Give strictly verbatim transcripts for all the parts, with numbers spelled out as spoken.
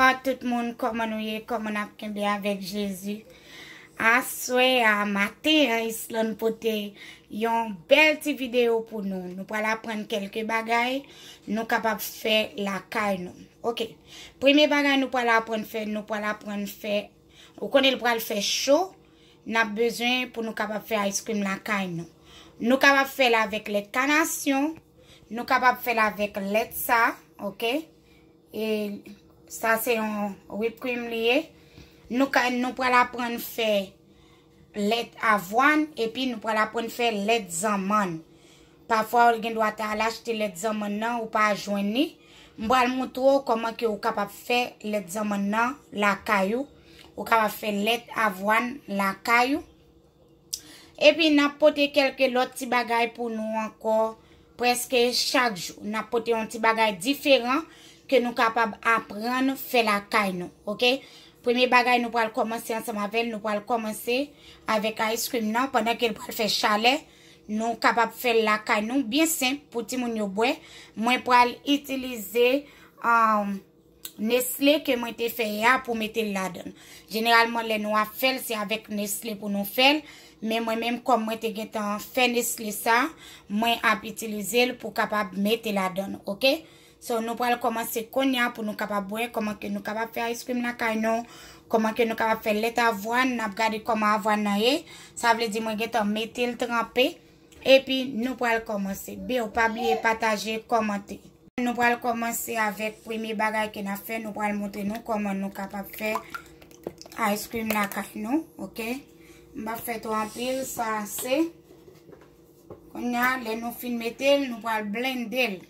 Tout moun, kòman nou ye? Kòman n ap kenbe avèk Jezi? Aswè a maten an, Islan pote yon bèl ti videyo pou nou. Nou pral aprann kèlke bagay nou kapab fè lakay nou. Oke. Premye bagay nou pral aprann fè, nou pral aprann fè, ou konnen l pral fè cho, n ap bezwen pou nou kapab fè ice cream lakay nou. Nou kapab fè l avèk lèt kanasyon, nou kapab fè l avèk lèt sa, oke? E sa se yon whip cream li ye. Nou ka, nou pral aprann fè lèt avwàn, epi nou pral aprann fè lèt zanmann. Pafwa, ou gen dwa ta al achte lèt zanmann nan, ou pa jwenn li. M pral montre w kòman ke ou kapab fè lèt zanmann nan lakay ou. Ou kapab fè lèt avwàn lakay ou. Epi n ap pote kèlke lòt ti bagay pou nou ankò, prèske chak jou. N ap pote yon ti bagay diferan ke nou kapab aprann fè lakay nou, oke? Premye bagay nou pral kòmanse ansanm avè l, nou pral kòmanse avèk ice cream nan, pandan ke l pral fè chalè, nou kapab fè l lakay nou, byen senp pou timoun yo bwè. Mwen pral itilize, um, Nestle ke mwen te fè a pou mete l ladan l. Jeneralman, lè nou ap fè l, se avèk Nestle pou nou fè l. Men mwen menm, kòm mwen te gentan fè Nestle sa, mwen ap itilize l pou kapab mete ladan l, oke? So, nou pral kòmanse kounye a pou nou kapab wè kòman ke nou kapab fè ice cream lakay nou, kòman ke nou kapab fè lèt avwàn, n ap gade kòman avwàn nan ye. Sa vle di mwen gentan mete l tranpe, epi nou pral kòmanse. Beo, pa bliye pataje, kòmante. Nou pral kòmanse avèk premye bagay ke n ap fè. Nou pral montre nou kòman nou kapab fè ice cream lakay nou, oke? M p ap fè twò anpil, sa ase. Kounye a, lè nou fin mete l, nou pral blende l.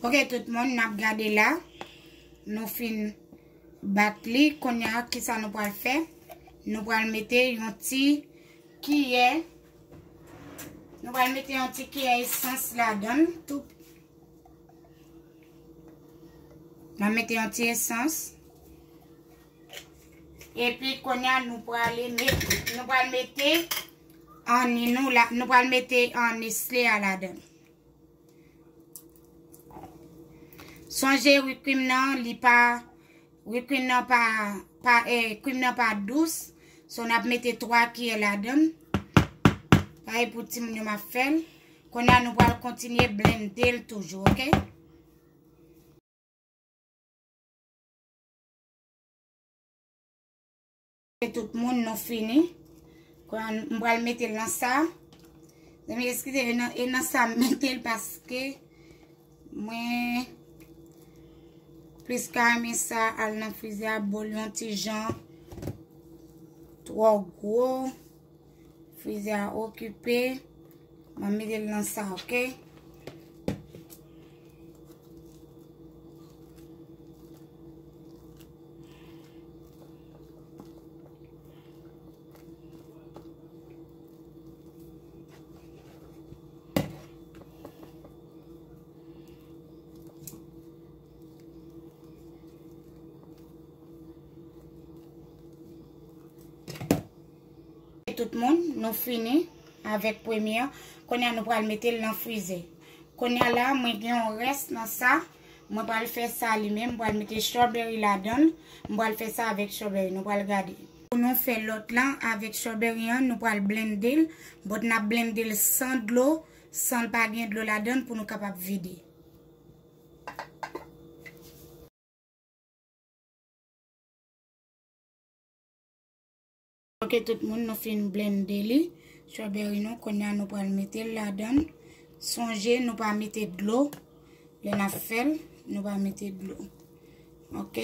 Oke, tout moun, n ap gade la. Nou fin bat li. Kounye a, kisa nou pral fè? Nou pral mete yon ti kiyè. Nou pral mete yon ti kiyè esans ladan l. Tou N a mete yon ti esans. Epi kounye a nou prale met, nou pral mete anni nou la, nou pral mete anni Nestle a ladan. Sonje whip cream nan, li pa, whip cream nan pa, pa, eh, cream nan pa dous. So n ap mete twa kiyè ladan. Parèy pou timoun yo m ap fè l. Kounye a nou pral kontinye blende l toujou, oke? E tout moun, nou fini. Kounye a m pral mete l nan sa. Zanmi, eskize, e nan, e nan sa m mete l paske mwen plis ka renmen sa al nan frize a, bòl yon ti jan twò gwo. Frize a okipe. Mwen mete l nan sa, oke? Tout moun, nou fini avèk premye an. Kounye a nou pral mete l nan frize. Kounye a la, mwen gen yon rès nan sa. Mwen pral fè sa li menm, mwen pral mete strawberry ladan l. Mwen pral fè sa avèk strawberry, nou pral gade. Pou nou fè lòt lan avèk strawberry an, nou pral blende l. But n ap blende l san dlo, san l pa gen dlo ladan l pou nou kapab vide. Ok, tout moun, nou fin blende li. Strawberry nou, kounye a nou pral mete l ladan. Sonje, nou pa mete dlo. Lè n ap fè l, nou pa mete dlo. Ok.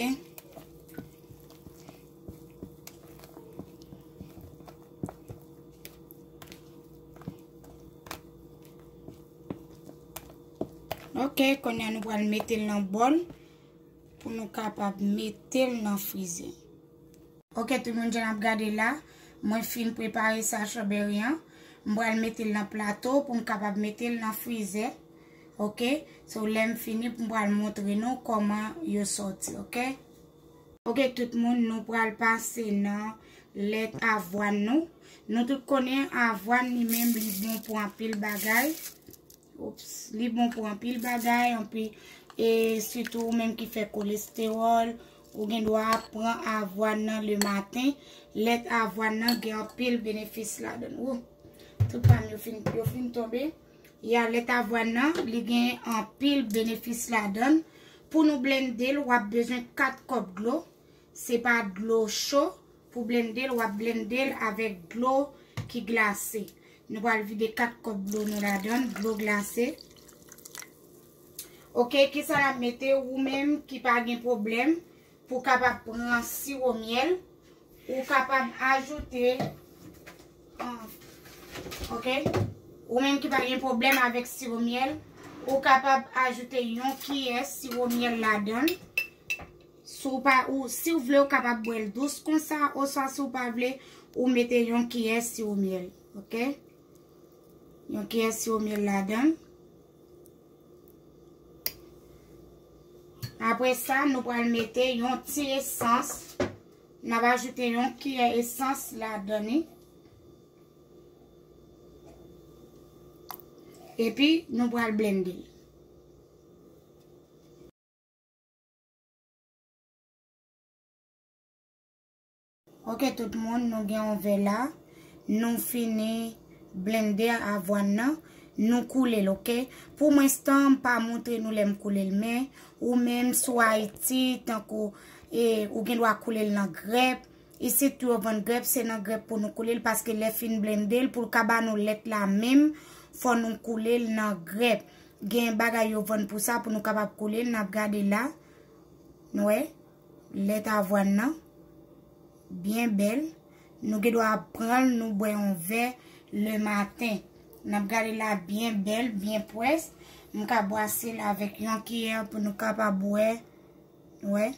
Ok, kounye a nou pral mete l nan bòl pou nou kapab mete l nan frize. Ok, tout moun, jan n ap gade la, mwen fin prepare sa strawberry an. M pral mete l nan plato pou m kapab mete l nan frizè. Oke? So, lè m fini, m pral montre nou kòman yo sòti, oke? Oke, tout moun, nou pral pase nan lèt avwàn nou. Nou tout konnen avwàn li menm li bon pou anpil bagay. Ops, li bon pou anpil bagay, anpil, e sitou ou menm ki fè kolestewòl, ou gen dwa pran avwàn nan le maten. Lèt avwàn nan gen anpil benefis ladan l. Ou, tout pa m yo fin, yo fin tonbe. Ya, lèt avwàn nan, li gen anpil benefis ladan l. Pou nou blende l, w ap bezwen kat kòp dlo. Se pa dlo cho. Pou blende l, w ap blende l avèk dlo ki glase. Nou pral vide kat kòp dlo nou ladan l, dlo glase. Oke, kisa n ap mete? Ou menm ki pa gen pwoblèm pou kapab pran siwo myèl, ou kapab ajoute, ah, oke? Ou menm ki pa gen pwoblèm avèk siwo myèl, ou kapab ajoute yon kiyè siwo myèl ladan l. Si w pa, ou, si w vle, ou kapab bwè l dous konsa, oswa si w pa vle, ou mete yon kiyè siwo myèl, oke? Yon kiyè siwo myèl ladan l. Apre sa, nou pral mete yon ti esans. N ap ajoute yon kiyè esans ladan li. Epi, nou pral blende l. Oke, tout moun, nou gen yon vè la. Nou fini blende avwàn nan. Nou koule l, oke? Pou mwen, san m pa montre nou lè m koule l, men ou menm sou Ayiti, tankou, e, ou gen dwa koule l nan grèp. Isit tou yo vann grèp, se nan grèp pou nou koule l, paske lè fin blende l, pou l ka ba nou lèt la menm, fò nou koule l nan grèp. Gen bagay yo vann pou sa, pou nou kapab koule l, n ap gade la. Nou wè, lèt avwàn nan, byen bèl. Nou gen dwa pran l, nou bwè yon vè le maten. N ap gade la byen bèl, byen pwès. M ka bwase l avèk yon kiyè pou nou kapab bwè. Wè.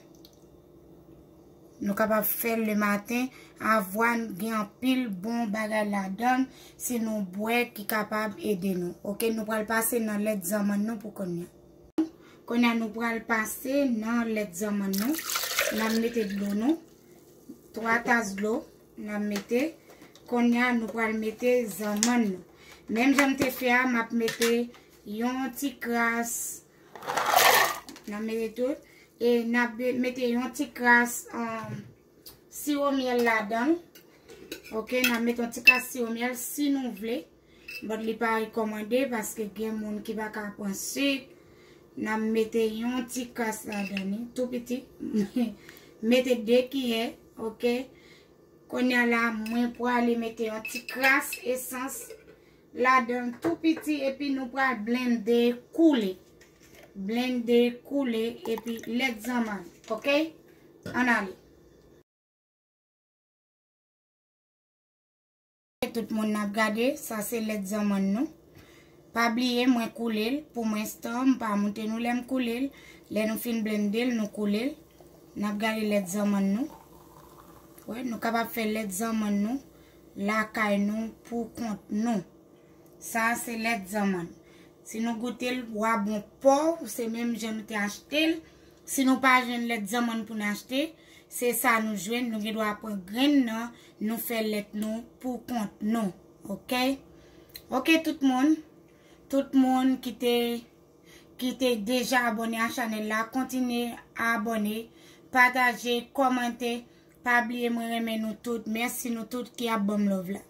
Nou kapab fè l le maten. Avwàn gen anpil bon bagay ladan l. Si nou bwè ki kapab ede nou. Oke, nou pral pase nan lèt zanmann nou pou kounye a. Kounye a nou pral pase nan lèt zanmann nou. N ap mete dlo nou. Twa tas dlo n ap mete. Kounye a nou pral mete zanmann nou. Menm jan m te fè a, m ap mete yon ti kras. N ap mete tout. E n ap be-, mete yon ti kras, um, siwo myèl ladan l. Oke, n ap mete yon ti kras siwo myèl si nou vle. But li pa rekòmande paske gen moun ki pa ka pran sik. N ap mete yon ti kras ladan li, tou piti. Mete de kiyè, oke. Kounye a la, mwen prale mete yon ti kras esans ladan l tou piti epi nou pral blende koule. Blende koule epi lèt zanmann, oke? Ann ale. Tout moun n ap gade, sa se lèt zanmann nou. Pa bliye, mwen koule l. Pou mwen, san m pa montre nou lè m koule l. Lè nou fin blende l, nou koule l. N ap gade lèt zanmann nou. Wè, nou kapab fè lèt zanmann nou lakay nou pou kont nou. Sa se lèt zanmann. Si nou goute l, w a bon pa w, se menm jan nou te achte l. Si nou pa jwenn lèt zanmann pou n achte, se sa nou jwenn, nou gen dwa pran grenn nan, nou fè lèt nou pou kont nou. Oke? Oke, tout moun. Tout moun ki te, ki te deja abòne a chanèl la, kontinye abòne, pataje, kòmante. Pa bliye, mwen renmen nou tout. Mèsi nou tout ki ap ban m love la.